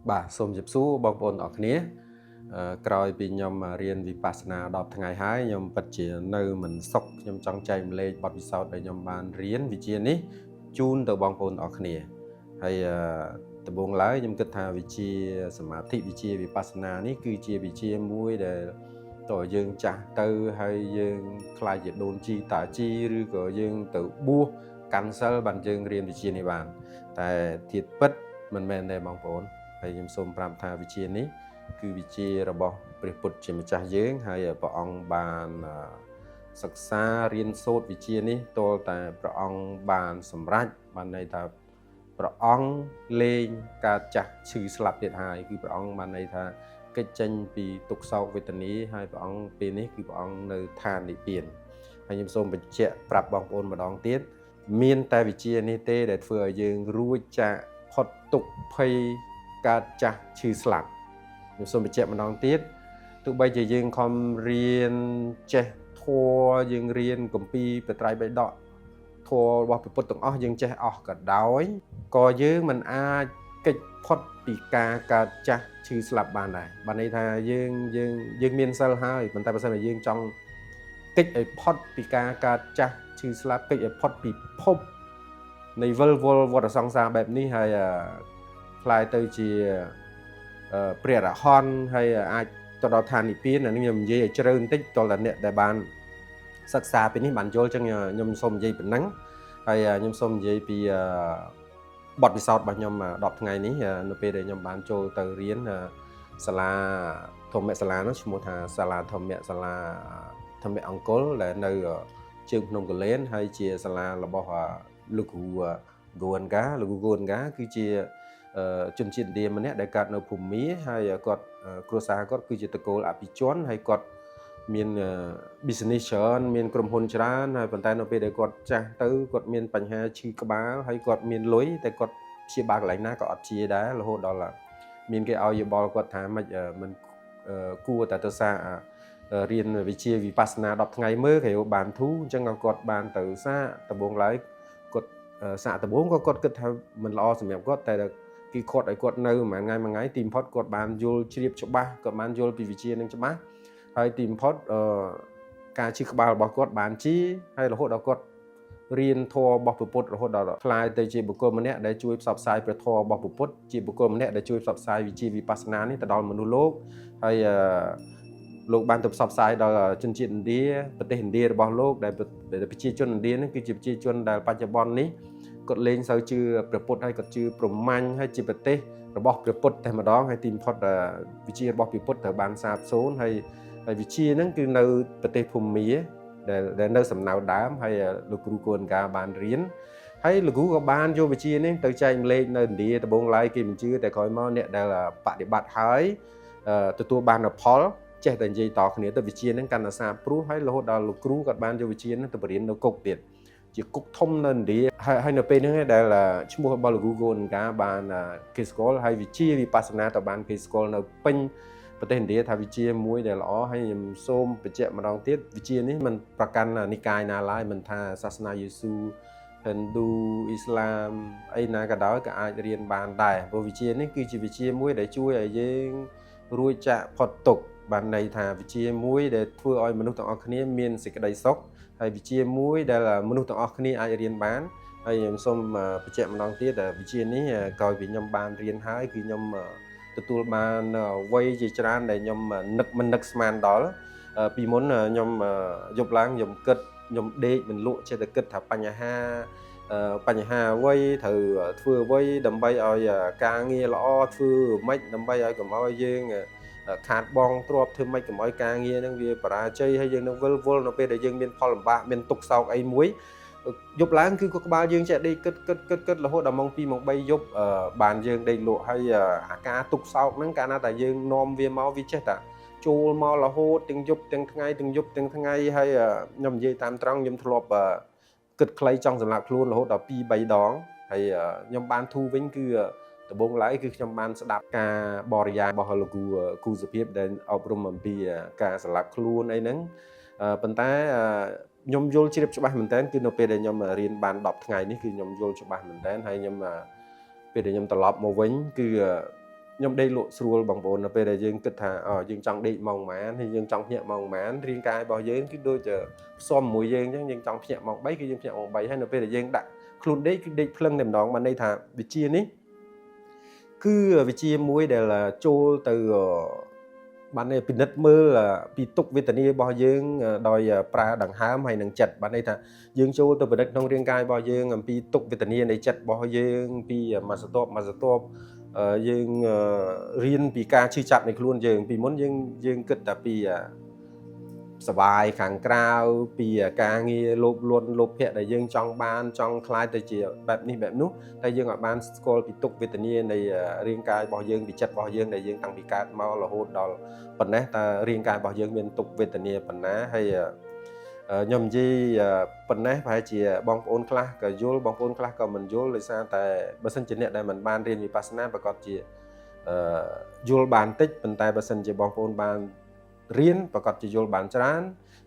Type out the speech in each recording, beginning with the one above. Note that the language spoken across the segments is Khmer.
បាទសូមជម្រាបសួរបងប្អូនអរគ្នាក្រោយពីខ្ញុំរៀនវិបស្សនា10ថ្ងៃហើយខ្ញុំពិតជានៅមិនសុខខ្ញុំចង់ចែករំលែកបទពិសោធន៍ដែលខ្ញុំបានរៀនវិជ្ជានេះជូនទៅបងប្អូនអរគ្នាហើយដំបូងឡើយខ្ញុំគិតថាវិជ្ជាសមាធិវិជ្ជាវិបស្សនានេះគឺជាវិជ្ជាមួយដែលតើយើងចាស់ទៅហើយយើងក្លាយជាដូនជីតាជីឬក៏យើងទៅបួសកាន់សិលបានយើងរៀនវិជ្ជានេះបានតែធាតុពិតមិនមែនទេបងប្អូនហើយខ្ញុំសូមប្រាប់ថាវិជ្ជានេះគឺវិជ្ជារបស់ព្រះពុទ្ធជាម្ចាស់យើងហើយព្រះអង្គបានសិក្សារៀនសូត្រវិជ្ជានេះទល់តែព្រះអង្គបានសម្រេចបានន័យថាព្រះអង្គលែងកើតចាស់ឈឺស្លាប់ទៀតហើយគឺព្រះអង្គបានន័យថាគេចចេញពីទុក្ខសោកវេទនាហើយព្រះអង្គពេលនេះគឺព្រះអង្គនៅឋាននិព្វានហើយខ្ញុំសូមបញ្ជាក់ប្រាប់បងប្អូនម្ដងទៀតមានតែវិជ្ជានេះទេដែលធ្វើឲ្យយើងរួចចាកផុតទុក្ខភ័យកើតចាស់ឈឺស្លាប់ខ្ញុំសូមបញ្ជាក់ម្ដងទៀតទោះបីជាយើងខំរៀនចេះធម៌យើងរៀនគម្ពីរបត្រៃបិដកធម៌របស់ព្រះពុទ្ធទាំងអស់យើងចេះអស់ក៏ដោយក៏យើងមិនអាចគេចផុតពីការកើតចាស់ឈឺស្លាប់បានដែរបានន័យថាយើងយើងយើងមានសិលហើយប៉ុន្តែបើសិនជាយើងចង់គេចឲ្យផុតពីការកើតចាស់ឈឺស្លាប់គេចឲ្យផុតពីភពនៃវិលវល់វដ្តសង្សារបែបនេះហើយក្លាយទៅជាព្រះអរហន្តហើយអាចទៅដល់ឋាននិព្វានអានេះខ្ញុំនិយាយឲ្យជ្រៅបន្តិចតលតែអ្នកដែលបានសិក្សាពីនេះបានយល់ចឹងខ្ញុំសូមនិយាយប៉ុណ្ណឹងហើយខ្ញុំសូមនិយាយពីបទពិសោធន៍របស់ខ្ញុំ10ថ្ងៃនេះនៅពេលដែលខ្ញុំបានចូលទៅរៀនសាលាធម្មសាលានោះឈ្មោះថាសាលាធម្មសាលាធម្មអង្គលដែលនៅជើងភ្នំគូលែនហើយជាសាលារបស់លោកគ្រូហ្គូអនកាលោកគ្រូហ្គូអនកាគឺជាជនជាតិឥណ្ឌាម្នាក់ដែលកើតនៅភូមាហើយគាត់គ្រួសារគាត់គឺជាត្រកូលអភិជនហើយគាត់មាន business ច្រើនមានក្រុមហ៊ុនច្រើនហើយប៉ុន្តែនៅពេលដែលគាត់ចាស់ទៅគាត់មានបញ្ហាឈឺក្បាលហើយគាត់មានលុយតែគាត់ព្យាបាលកន្លែងណាក៏អត់ជាដែររហូតដល់មានគេឲ្យយោបល់គាត់ថាមិនមិនគួរតែទៅសាករៀនវិជ្ជាវិបស្សនា10ថ្ងៃមើលគេបានធូរអញ្ចឹងក៏គាត់បានទៅសាកដំបូងឡើយគាត់សាកដំបូងក៏គាត់គិតថាមិនល្អសម្រាប់គាត់តែគេខាត់ឲ្យគាត់នៅមួយថ្ងៃមួយថ្ងៃទីបំផុតគាត់បានយល់ជ្រាបច្បាស់គាត់បានយល់ពីវិជ្ជានឹងច្បាស់ហើយទីបំផុតអឺការឈឺក្បាលរបស់គាត់បានជាហើយរហូតដល់គាត់រៀនធម៌របស់ព្រះពុទ្ធរហូតដល់ក្លាយទៅជាបុគ្គលម្នាក់ដែលជួយផ្សព្វផ្សាយព្រះធម៌របស់ព្រះពុទ្ធជាបុគ្គលម្នាក់ដែលជួយផ្សព្វផ្សាយវិជ្ជាវិបស្សនានេះទៅដល់មនុស្សលោកហើយលោកបានទៅផ្សព្វផ្សាយដល់ជនជាតិឥណ្ឌាប្រទេសឥណ្ឌារបស់លោកដែលប្រជាជនឥណ្ឌានេះគឺជាប្រជាជនដែលបច្ចុប្បន្ននេះគាត់លែងសូវជឿព្រះពុទ្ធហើយគាត់ជឿព្រហ្មញ្ញហើយជាប្រទេសរបស់ព្រះពុទ្ធតែម្ដងហើយទីបំផុតវិជ្ជារបស់ព្រះពុទ្ធត្រូវបានសាបសូន្យហើយហើយវិជ្ជាហ្នឹងគឺនៅប្រទេសភូមាដែលដែលនៅសំណៅដើមហើយលោកគ្រូកូនកាបានរៀនហើយលោកគ្រូក៏បានយកវិជ្ជានេះទៅចែករំលែកនៅឥណ្ឌាដំបូងឡើយគេមិនជឿតែក្រោយមកអ្នកដែលបដិបត្តិហើយទទួលបានផលចេះតែនិយាយតគ្នាទៅវិជ្ជាហ្នឹងកាន់តែសាបព្រោះហើយរហូតដល់លោកគ្រូគាត់បានយកវិជ្ជាហ្នឹងទៅបង្រៀននៅគុកទៀតជាគុកធំនៅឥណ្ឌាហើយហើយនៅពេលហ្នឹងដែលឈ្មោះរបស់លោកគ្រូកូនកាបានគេស្គាល់ហើយវិជ្ជាវិបស្សនាទៅបានគេស្គាល់នៅពេញប្រទេសឥណ្ឌាថាវិជ្ជាមួយដែលល្អហើយខ្ញុំសូមបញ្ជាក់ម្ដងទៀតវិជ្ជានេះមិនប្រកាន់និកាយណាឡើយមិនថាសាសនាយេស៊ូហិណ្ឌូអ៊ីស្លាមអីណាក៏ដោយក៏អាចរៀនបានដែរព្រោះវិជ្ជានេះគឺជាវិជ្ជាមួយដែលជួយឲ្យយើងរួចចាកផុតទុក្ខបានន័យថាវិជ្ជាមួយដែលធ្វើឲ្យមនុស្សទាំងអស់គ្នាមានសេចក្តីសុខហើយវិជ្ជាមួយដែលមនុស្សទាំងអស់គ្នាអាចរៀនបានហើយខ្ញុំសូមបញ្ជាក់ម្ដងទៀតវិជ្ជានេះក្រោយពីខ្ញុំបានរៀនហើយគឺខ្ញុំទទួលបានអ្វីជាច្រើនដែលខ្ញុំនឹកមិននឹកស្មានដល់ពីមុនខ្ញុំយប់ឡើងខ្ញុំគិតខ្ញុំដេកមិនលក់ចេះតែគិតថាបញ្ហាបញ្ហាអ្វីត្រូវធ្វើអ្វីដើម្បីឲ្យការងារល្អធ្វើម៉េចដើម្បីឲ្យកុំឲ្យយើងខាតបងទ្របធ្វើម៉េចកុំឲ្យការងារហ្នឹងវាបរាជ័យហើយយើងនឹងវិលវល់នៅពេលដែលយើងមានផលលំបាកមានទុក្ខសោកអីមួយយប់ឡើងគឺក៏ក្បាលយើងចេះដេកគិតគិតគិតគិតរហូតដល់ម៉ោង2ម៉ោង3យប់បានយើងដេកលក់ហើយអាការទុក្ខសោកហ្នឹងកាលណាតែយើងនាំវាមកវាចេះតែចូលមករហូតទាំងយប់ទាំងថ្ងៃទាំងយប់ទាំងថ្ងៃហើយខ្ញុំនិយាយតាមត្រង់ខ្ញុំធ្លាប់គិតខ្លីចង់សម្លាប់ខ្លួនរហូតដល់2 3ដងហើយខ្ញុំបានធូរវិញគឺដំបូងឡើយគឺខ្ញុំបានស្ដាប់ការបរិយាយរបស់លោកគ្រូគូសុភាពដែលអប់រំអំពីការសម្លាប់ខ្លួនអីហ្នឹងប៉ុន្តែខ្ញុំយល់ជ្រាបច្បាស់មែនតើគឺនៅពេលដែលខ្ញុំរៀនបាន10ថ្ងៃនេះគឺខ្ញុំយល់ច្បាស់មែនតើហើយខ្ញុំពេលដែលខ្ញុំត្រឡប់មកវិញគឺ ខ្ញុំដេកលក់ស្រួលបងប្អូននៅពេលដែលយើងគិតថាយើងចង់ដេកម៉ោងប៉ុន្មានហើយយើងចង់ភ្ញាក់ម៉ោងប៉ុន្មានរាងកាយរបស់យើងគឺដូចផ្សំមួយយើងអញ្ចឹងយើងចង់ភ្ញាក់ម៉ោង3គឺយើងភ្ញាក់ម៉ោង3ហើយនៅពេលដែលយើងដាក់ខ្លួនដេកគឺដេកភ្លឹងតែម្ដងបានន័យថាវិជ្ជានេះគឺវិជ្ជាមួយដែលចូលទៅបានន័យពិនិត្យមើលពីទុក្ខវេទនារបស់យើងដោយប្រើដង្ហើមហើយនឹងចិត្តបានន័យថាយើងចូលទៅពិនិត្យក្នុងរាងកាយរបស់យើងអំពីទុក្ខវេទនានៃចិត្តរបស់យើងពីមួយស្រទាប់មួយស្រទាប់យើងរៀនពីការឈឺចាប់នៃខ្លួនយើងពីមុនយើងយើងគិតតែពីសបាយខាងក្រៅពីការងារលោភលន់លោភៈដែលយើងចង់បានចង់ក្លាយទៅជាបែបនេះបែបនោះតែយើងអាចបានស្គាល់ពីទុក្ខវេទនានៃរាងកាយរបស់យើងពីចិត្តរបស់យើងដែលយើងតាំងពីកើតមករហូតដល់ប៉ុណ្ណេះតើរាងកាយរបស់យើងមានទុក្ខវេទនាប៉ុណ្ណាហើយខ្ញុំនិយាយប៉ុណ្ណេះប្រហែលជាបងប្អូនខ្លះក៏យល់បងប្អូនខ្លះក៏មិនយល់ដោយសារតែបើសិនជាអ្នកដែលមិនបានរៀនវិបស្សនាប្រកាសជាយល់បានតិចប៉ុន្តែបើសិនជាបងប្អូនបានរៀនប្រកាសជាយល់បានច្រើន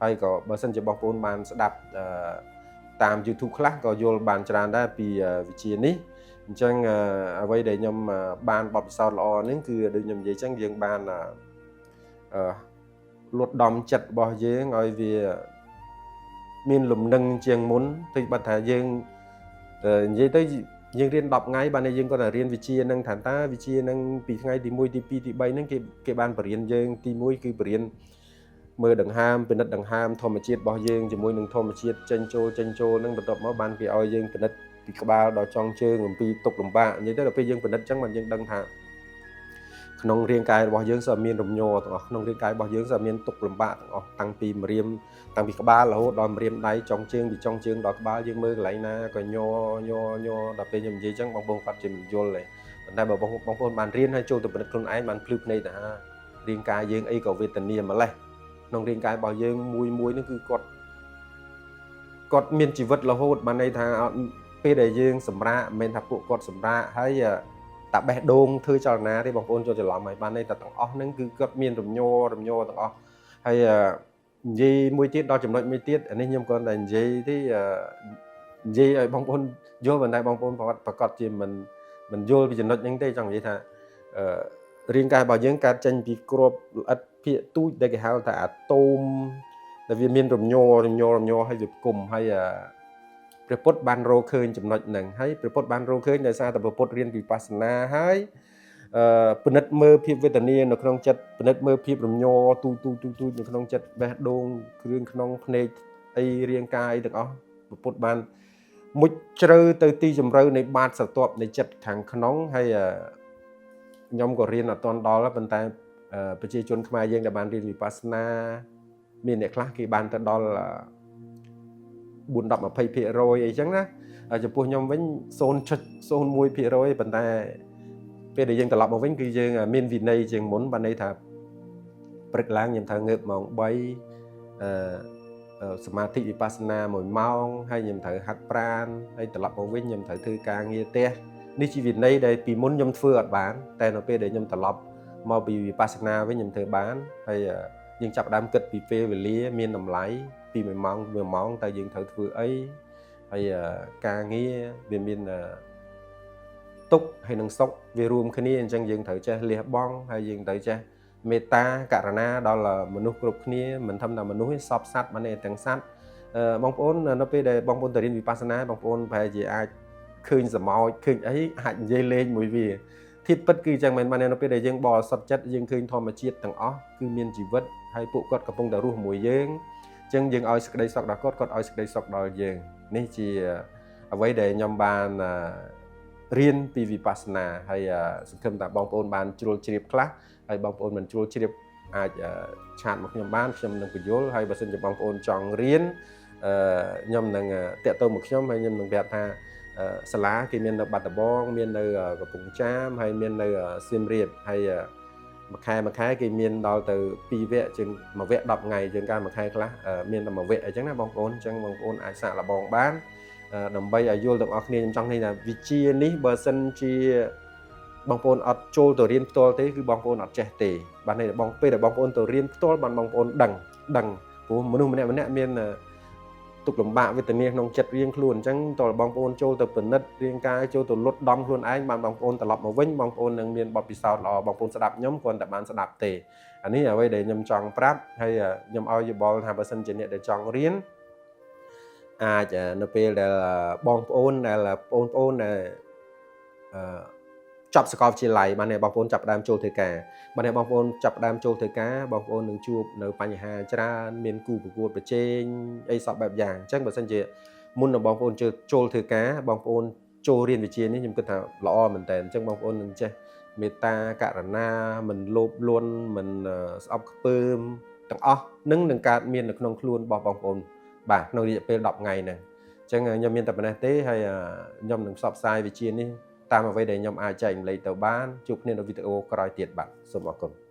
ហើយក៏បើសិនជាបងប្អូនបានស្ដាប់តាម YouTube ខ្លះក៏យល់បានច្រើនដែរពីវិជ្ជានេះអញ្ចឹងអ្វីដែលខ្ញុំបានបទពិសោធន៍ល្អហ្នឹងគឺដូចខ្ញុំនិយាយអញ្ចឹងយើងបានលត់ដំចិត្តរបស់យើងឲ្យវាមានលំនឹងជាងមុនទោះបីថាយើងនិយាយទៅយើងរៀន10ថ្ងៃបានយើងគាត់តែរៀនវិជ្ជានឹងថាតើវិជ្ជានឹងពីថ្ងៃទី1ទី2ទី3ហ្នឹងគេបានបរៀនយើងទី1គឺបរៀនមើលដង្ហើមពិនិត្យដង្ហើមធម្មជាតិរបស់យើងជាមួយនឹងធម្មជាតិចេញចូលចេញចូលហ្នឹងបន្ទាប់មកបានគេឲ្យយើងពិនិត្យពីក្បាលដល់ចុងជើងអំពីទុក្ខលំបាកនិយាយទៅដល់ពេលយើងពិនិត្យអញ្ចឹងបានយើងដឹងថាក្នុងរាងកាយរបស់យើងសើមានរំញ័រទាំងអស់ក្នុងរាងកាយរបស់យើងសើមានទុក្ខលំបាកទាំងអស់តាំងពីម្រាមតាំងពីក្បាលរហូតដល់ម្រាមដៃចុងជើងពីចុងជើងដល់ក្បាលយើងមើលកន្លែងណាក៏ញ័រញ័រញ័រដល់ពេលខ្ញុំនិយាយអញ្ចឹងបងប្អូនគាត់ជាមិនយល់ទេប៉ុន្តែបើបងប្អូនបានរៀនហើយចូលទៅពិនិត្យខ្លួនឯងបានភ្លឺភ្នែកទៅហារាងកាយយើងអីក៏វេទនាម្លេះក្នុងរាងកាយរបស់យើងមួយមួយហ្នឹងគឺគាត់មានជីវិតរហូតបានន័យថាពេលដែលយើងសម្រាកមិនមែនថាពួកគាត់សម្រាកហើយតាបេះដូងធ្វើចលនាទេបងប្អូនចូលច្រឡំហើយបានន័យថាទាំងអស់ហ្នឹងគឺគាត់មានរំញ័ររំញ័រទាំងអស់ហើយនិយាយមួយទៀតដល់ចំណុចមួយទៀតអានេះខ្ញុំគ្រាន់តែនិយាយទេនិយាយឲ្យបងប្អូនយល់ប៉ុន្តែបងប្អូនប្រកាសជាមិនយល់ពីចំណុចហ្នឹងទេចង់និយាយថារាងកាយរបស់យើងកើតចេញពីគ្រាប់ល្អិតភាគទូចដែលគេហៅថាអាតូមដែលវាមានរំញ័ររំញ័ររំញ័រហើយវាផ្គុំហើយព្រះពុទ្ធបានរកឃើញចំណុចហ្នឹងហើយព្រះពុទ្ធបានរកឃើញដោយសារតែព្រះពុទ្ធរៀនវិបស្សនាហើយពិនិត្យមើលភាពវេទនានៅក្នុងចិត្តពិនិត្យមើលភាពរំញ័រទូចទូចទូចទូចនៅក្នុងចិត្តបេះដូងគ្រឿងក្នុងភ្នែកអីរាងកាយទាំងអស់ព្រះពុទ្ធបានមុជជ្រៅទៅទីជម្រៅនៃបាតស្រទាប់នៃចិត្តខាងក្នុងហើយខ្ញុំក៏រៀនអត់ទាន់ដល់ប៉ុន្តែប្រជាជនខ្មែរយើងដែលបានរៀនវិបស្សនាមានអ្នកខ្លះគេបានទៅដល់4 10 20%អីចឹងណាចំពោះខ្ញុំវិញ 0.01% ប៉ុន្តែពេលដែលយើងត្រឡប់មកវិញគឺយើងមានវិន័យជាងមុនបានន័យថាព្រឹកឡើងខ្ញុំត្រូវងើបម៉ោង3សមាធិវិបស្សនា1ម៉ោងហើយខ្ញុំត្រូវហាត់ប្រាណហើយត្រឡប់មកវិញខ្ញុំត្រូវធ្វើការងារផ្ទះនេះជាវិន័យដែលពីមុនខ្ញុំធ្វើអត់បានតែនៅពេលដែលខ្ញុំត្រឡប់មកពីវិបស្សនាវិញខ្ញុំធ្វើបានហើយយើងចាប់ផ្ដើមគិតពីពេលវេលាមានតម្លៃពី1ម៉ោង1ម៉ោងតើយើងត្រូវធ្វើអីហើយការងារវាមានទុក្ខហើយនឹងសុខវារួមគ្នាអញ្ចឹងយើងត្រូវចេះលះបង់ហើយយើងត្រូវចេះមេត្តាករុណាដល់មនុស្សគ្រប់គ្នាមិនធម្មតាមនុស្សទេសពសត្វបានទេទាំងសត្វបងប្អូននៅពេលដែលបងប្អូនទៅរៀនវិបស្សនាបងប្អូនប្រហែលជាអាចឃើញសមោចឃើញអីអាចនិយាយលេងមួយវាធាតុពិតគឺអញ្ចឹងមែនបាននៅពេលដែលយើងបរិសុទ្ធចិត្តយើងឃើញធម្មជាតិទាំងអស់គឺមានជីវិតហើយពួកគាត់កំពុងតែរស់មួយយើងអញ្ចឹងយើងឲ្យសេចក្តីសុខដល់គាត់គាត់ឲ្យសេចក្តីសុខដល់យើងនេះជាអ្វីដែលខ្ញុំបានរៀនពីវិបស្សនាហើយសង្ឃឹមថាបងប្អូនបានជ្រុលជ្រាបខ្លះហើយបងប្អូនមិនជ្រុលជ្រាបអាចឆាតមកខ្ញុំបានខ្ញុំនឹងពន្យល់ហើយបើសិនជាបងប្អូនចង់រៀនខ្ញុំនឹងតាក់ទងមកខ្ញុំហើយខ្ញុំនឹងប្រាប់ថាសាលាគេមាននៅបាត់ដំបងមាននៅកំពង់ចាមហើយមាននៅសៀមរាបហើយមួយខែមួយខែគេមានដល់ទៅ2វគ្គជាងមួយវគ្គ10ថ្ងៃជាងកាលមួយខែខ្លះមានតែមួយវគ្គអញ្ចឹងណាបងប្អូនអញ្ចឹងបងប្អូនអាចសាកល្បងបានដើម្បីឲ្យយល់ទាំងអស់គ្នាខ្ញុំចង់និយាយថាវិជ្ជានេះបើសិនជាបងប្អូនអត់ចូលទៅរៀនផ្ទាល់ទេគឺបងប្អូនអត់ចេះទេបានន័យថាបងពេលដែលបងប្អូនទៅរៀនផ្ទាល់បានបងប្អូនដឹងព្រោះមនុស្សម្នាក់ម្នាក់មាន ទុក្ខលំបាកវេទនាក្នុងចិត្តរៀងខ្លួនអញ្ចឹងតើបងប្អូនចូលទៅពិនិត្យរាងកាយចូលទៅលុតដំខ្លួនឯងបានបងប្អូនត្រឡប់មកវិញបងប្អូននឹងមានបទពិសោធន៍ល្អបងប្អូនស្ដាប់ខ្ញុំគ្រាន់តែបានស្ដាប់ទេអានេះអ្វីដែលខ្ញុំចង់ប្រាប់ហើយខ្ញុំឲ្យយោបល់ថាបើសិនជាអ្នកដែលចង់រៀនអាចនៅពេលដែលបងប្អូនដែលបងប្អូនដែលអឺចប់សាកលវិទ្យាល័យបានបងប្អូនចាប់ផ្ដើមចូលធ្វើការបានបងប្អូនចាប់ផ្ដើមចូលធ្វើការបងប្អូននឹងជួបនៅបញ្ហាច្រើនមានគូប្រកួតប្រជែងអីសពបែបយ៉ាងអញ្ចឹងបើសិនជាមុននឹងបងប្អូនចូលធ្វើការបងប្អូនចូលរៀនវិជ្ជានេះខ្ញុំគិតថាល្អមែនតើអញ្ចឹងបងប្អូននឹងចេះមេត្តាករណាមិនលោភលន់មិនស្អប់ខ្ពើមទាំងអស់នឹងនឹងកើតមាននៅក្នុងខ្លួនរបស់បងប្អូនបាទក្នុងរយៈពេល10ថ្ងៃហ្នឹងអញ្ចឹងខ្ញុំមានតែប៉ុណ្ណេះទេហើយខ្ញុំនឹងផ្សព្វផ្សាយវិជ្ជានេះតាមអ្វីដែលខ្ញុំអាចចែករំលែកទៅបានជួបគ្នានៅវីដេអូក្រោយទៀតបាទសូមអរគុណ។